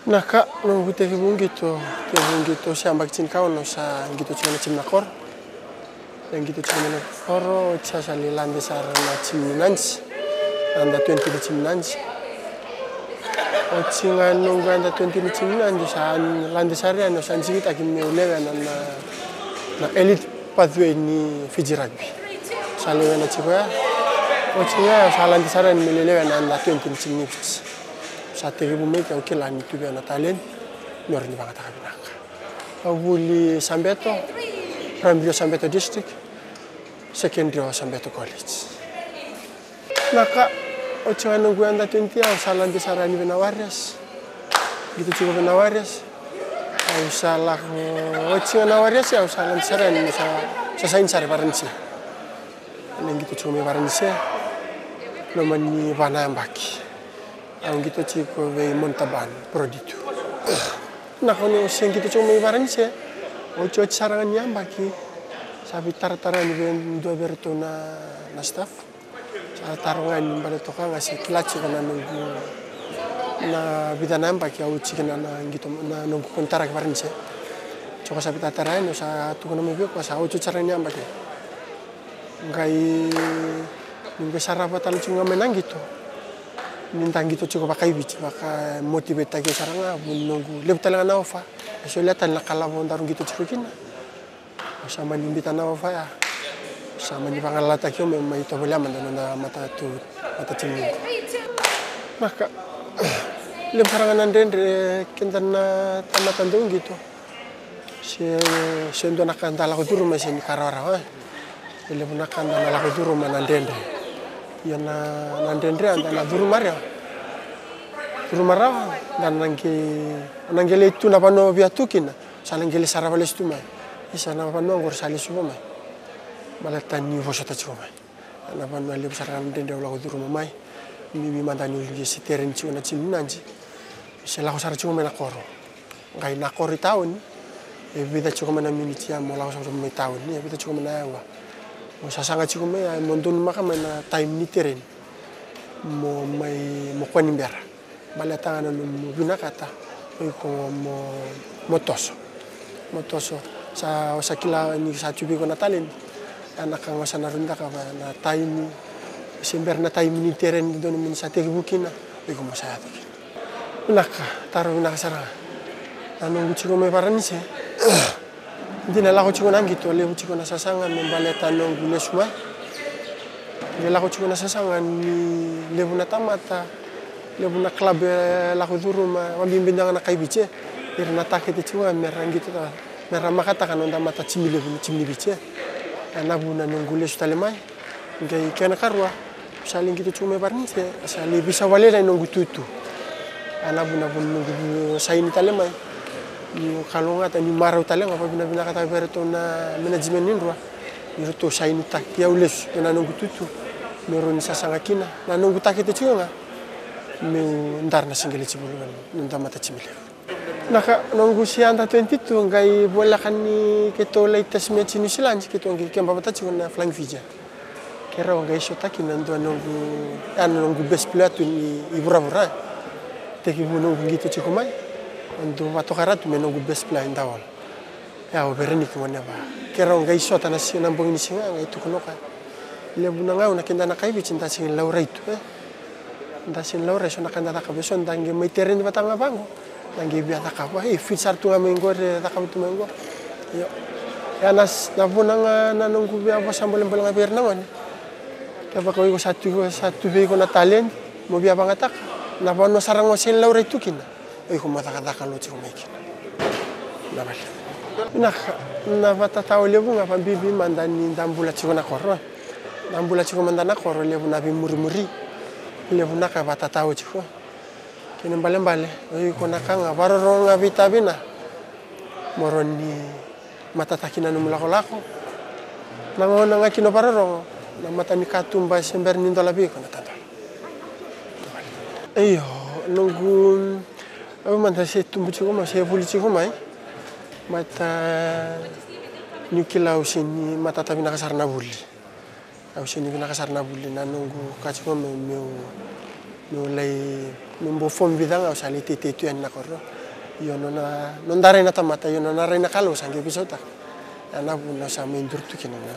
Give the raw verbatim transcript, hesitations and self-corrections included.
Na ka, noqu tekivu qito, tekivu qito se yabaki tinikaono sa qito tiko na timi na koro. Sa qito tiko na koro, oti sa sa lai lade sara na timi ni Nadi. Under twenty ni timi ni Nadi. Oti ga noqu under twenty ni timi ni Nadi, sa lade sara yani, sa digitaki meu lewena na, na elite pathway ni Fiji Rugby. Sa lewena tiko ya. Oti ga sa lade sara yani meu lewena na under twenty ni timi ni Viti. Sa tekivu mai ke au kila ni tu vei au na talent, meu rawa ni vagataka vinaka. Au vuli Sabeto, primary o Sabeto District, secondary o Sabeto College. Na ka, oti ga noqu under twenty au sa lade sara yani vei na Warriors. Qito tiko vei na Warriors. Au sa lako, oti ga na Warriors au sa lade sara yani, sa, sa saini sara i Varanise. Au qito tiko mai Varanise, loma ni va na yabaki. Au qito tiko vei Montauban Pro D two. Na ka, au se qito tiko mai Varanise, otioti sara ga ni yabaki, sa veitaratara yani vei dua vei iratou na, na staff. Sa taro ga yani baleta o koya ga se kila tiko na noqu, na vica na yabaki au oti kina na qito, na noqu konitaraki Varanise. Tiko sa veitaratara yani, au sa tukuna mai vei koya sa otioti sara ga ni yabaki. Qai, niu qai sarava tale tiko ga mai na qito, ni da qito tiko vakaiviti, vaka motivate-taki au sara ga, vu ni noqu levu tale ga na offer. E solia tale na kalavo daru qito tiko kina. Au sa mani biuta na offer ya. Au sa mani vagalalataki au me mai tovolea mada na noda matatu, matatimi qo. Na ka, levu sara ga na dredre, keda na tamata dau qito. Se, se dua na ka da lako curuma se ni ka rawarawa, e. E levu na ka da na lako curuma na dredre. Ia na, na dredre da na curuma rawa. Curuma rawa, da na qai, na qai lai tu na vanua via tu kina, sa na qai lai sarava lesu tu mai. Isa na vanua qori sa lesu mai. Baleta ni vosota tiko mai. Na vanua levu sara ga na dredre au lako curuma mai. Bibi mada niu qai se tereni tiko na timi ni Nadi, se lako sara tiko mai na koro. Qai na koro i taoni, e vica tiko mai na miniti ya mo lako sara mai taoni, e vica tiko mai na aua. Mo sasaga tiko mai ya, mo donumaka mai na taimi ni tereni. Mo mai, mo kua ni bera. Baleta ga na nomu vinakata o iko mo, mo toso. Mo toso. Sa, o sa kila ni sa tu vei iko na talent. Ya na ka ga o sa na rawa ni cakava, na taimi, se bera na taimi ni tereni, dodonu mo ni sa tekivu kina, o iko mo sa yaco kina. Vinaka, taro vinaka sara ga. Na noqu tiko mai Varanise. Dina, lako tiko na qito, levu tiko na sasaga me baleta noqu lesu mai. Qai lako tiko na sasaga ni levu na tamata, levu na club e lako curuma, vakabibi ga na kai Viti, e. Ira na takete tiko ga me ra qito, me ra makataka na noda matatimi levu, na timi ni Viti, e. Ya na vuna noqu lesu tale mai. Qai kena karua, sa lai qito tiko mai Varanise, sa lai veisau vakalailai noqu itutu. Ya na vuna, vuna noqu saini tale mai. Niu kalougata, niu marau tale ga, vakavinavinakataka vei iratou na management ni Drua. Ni ratou sainitaki au lesu ena noqu itutu. Meu rawa ni sasaga kina. Na noqu takete tiko ga meu dara na siqeleti voli, na noda matatimi levu. Na ka, noqu se under twenty-two, qai voleka ni keitou lai test match i Niusiladi, keitou qai keba vata tiko na Flying Fijian. Keirau qai sota kina na dua noqu, ya na noqu best player tu ni, i vuravura. Tekivu noqu qito tiko mai, au dau vakatoka ratou me noqu best player in the world. Ya o Vereniki Goneva. Keirau qai sota na siga, na bogi ni siga, qai tukuna o koya, levu na gauna keda na kai Viti da sega ni laurai tu, e. Da sega ni laurai, so na ka da cakava, so da qai mai tereni vata ga vaqo. Da qai via cakava, e, fit sara tu ga mai qori, e cakava tu mai qo. Io. Ya na, na vuna ga na noqu via vosa bolebole ga vei ira na gone. Kevaka o iko sa tu, sa tu vei iko na talent, mo via vagataka, na vanua sara ga o sega ni laurai tu kina, o iko mo cakacaka lo tiko mai kina. Na vale. Vinaka, na vakatatao levu ga, vakabibi mada ni da bula tiko na koro. Da bula tiko mada na koro, levu na veimurimuri. Levu na ka vakatatao tiko. Kena ibalebale, o iko na ka ga, vakarorogo ga vei tavi na. Mo rawa ni matataki na nomu lakolako. Na gauna ga kina o vakarorogo, na mata ni katuba e se bera ni dola vei iko na tadola. Io, noqu, au mada se tubu tiko mai, se vuli tiko mai. Mata niu kila au sega ni matata vinaka sara na vuli. Au sega ni vinaka sara na vuli, na noqu ka tiko mai meu, Meu lai, meu bau form vica ga au sa lai teitei tu yani na koro. Io nona, noda rai na tamata, io nona rai na Kalou sa qai veisautaka. Ya na vuna au sa mai duri tu kina na